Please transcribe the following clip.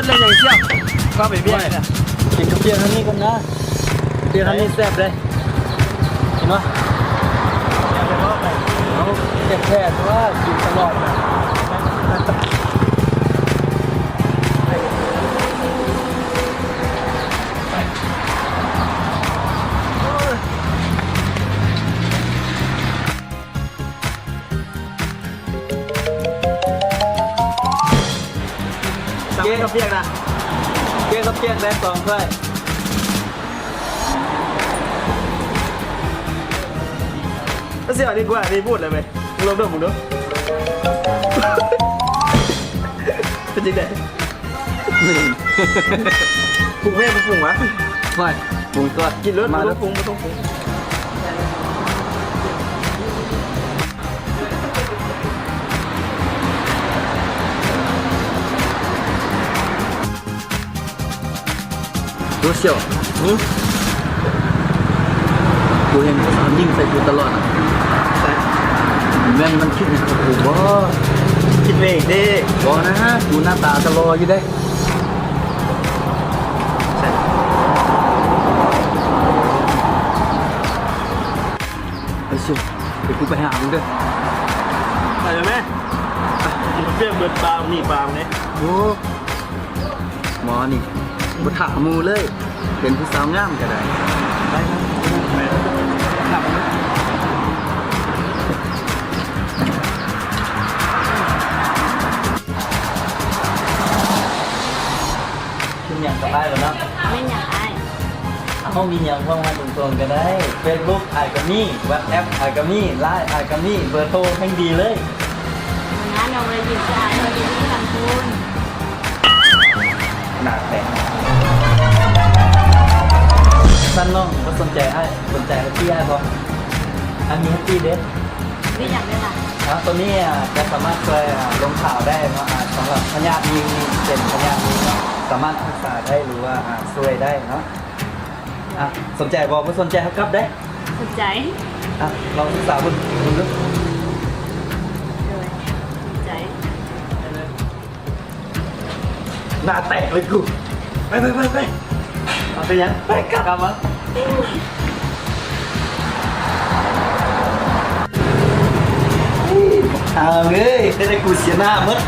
ຈະຫຍັງສ່ຽວ ພາໄປວຽກນະ ກິນກາເຟທາງນີ້ກ່ອນນະ ເບຍທາງນີ້ແຊບເດ້ ເຫັນບໍ່ ເອົາແທ້ໆ ຕົວະ ກິນຕະຫຼອດນະ. ເກກັບປຽກນະ ເກກັບປຽກໄດ້ສອງຖ້ວຍ ມັນຊິເອົາດີກວ່າ ນີ້ບູດໄດ້ໄໝ ລອງດົມເບິ່ງດູ ເປັນຈັ່ງໃດ? ປຸງແມ່ ບໍ່ປຸງຫວາ? ໂອ້ຍ ປຸງຕົວະ ກິນໂລດ ມາ ບໍ່ຕ້ອງປຸງ ບໍ່ຕ້ອງປຸງ. ໂອ້ ສ່ຽວ ຫື? ກູເຫັນຜູ້ສາວຍິງໃສ່ກູຕະຫຼອດນະ ໃສ? ແມ່ນມັນຄິດຫຍັງກັບກູບໍ່? ຄິດເອງເດ້. ບໍ່ນະ ກູໜ້າຕາກະຫຼໍ່ຢູ່ເດ້. ໄປຊິ ດຽວກູໄປຫາມຶງເດີ. ໄປແລ້ວແມະ ກິນເປີດປາກ ມີປາກເດ້. ໂອ້ ໝໍນີ້ບໍ່ຖາມໝູ່ເລີຍ ເປັນຜູ້ສາວງາມກະໄດ້. ໄປ ໄປ ໄປ ກິນຫຍັງກະໄປແລ້ວເນາະ. ແມ່ນຫຍັງອ້າຍ? ເຮົາມີຫຍັງເວົ້າຫາຕົງໆກະໄດ້. ເຟສບຸກອ້າຍກະມີ, ວັອດແອັບອ້າຍກະມີ, ລາຍອ້າຍກະມີ, ເບີໂທແຮ່ງດີເລີຍ. ງານເຮົາບໍ່ໄດ້ຍິນແຕ່ອ້າຍ ເຮົາໄດ້ຍິນນຳພຸ້ນ. ໜ້າແຕກ. ຊັ້ນນ້ອງບໍ່ສົນໃຈອ້າຍ, ສົນໃຈແຮັບປີ້ອ້າຍບໍ່? ອ້າຍມີແຮັບປີ້ເດ້. ມີຫຍັງແດ່ລະ? ອາ ໂຕນີ້ ອາ ຈະສາມາດຊ່ວຍ ອາ ລົງຂາວໄດ້ເນາະ ອາ ສຳລັບພະຍາດຍິງ ເປັນພະຍາດຍິງເນາະ ສາມາດຮັກສາໄດ້ ຫຼືວ່າ ອາ ຊ່ວຍໄດ້ເນາະ. ອາ ສົນໃຈບໍ່? ບໍ່ສົນໃຈເຮົາກັບໄດ້. ສົນໃຈ. ອາ ລອງສຶກສາເບິ່ງ ເບິ່ງດູ. ໂດຍ ສົນໃຈ. ໜ້າແຕກເລີຍກູ. ໄປ ໄປ ໄປ ໄປ. ເອົາໄປຫຍັງ? ໄປກັບ ກັບມາ. ອ້າວເອີຍ ເຮັດໃຫ້ກູເສຍໜ້າໝົດ.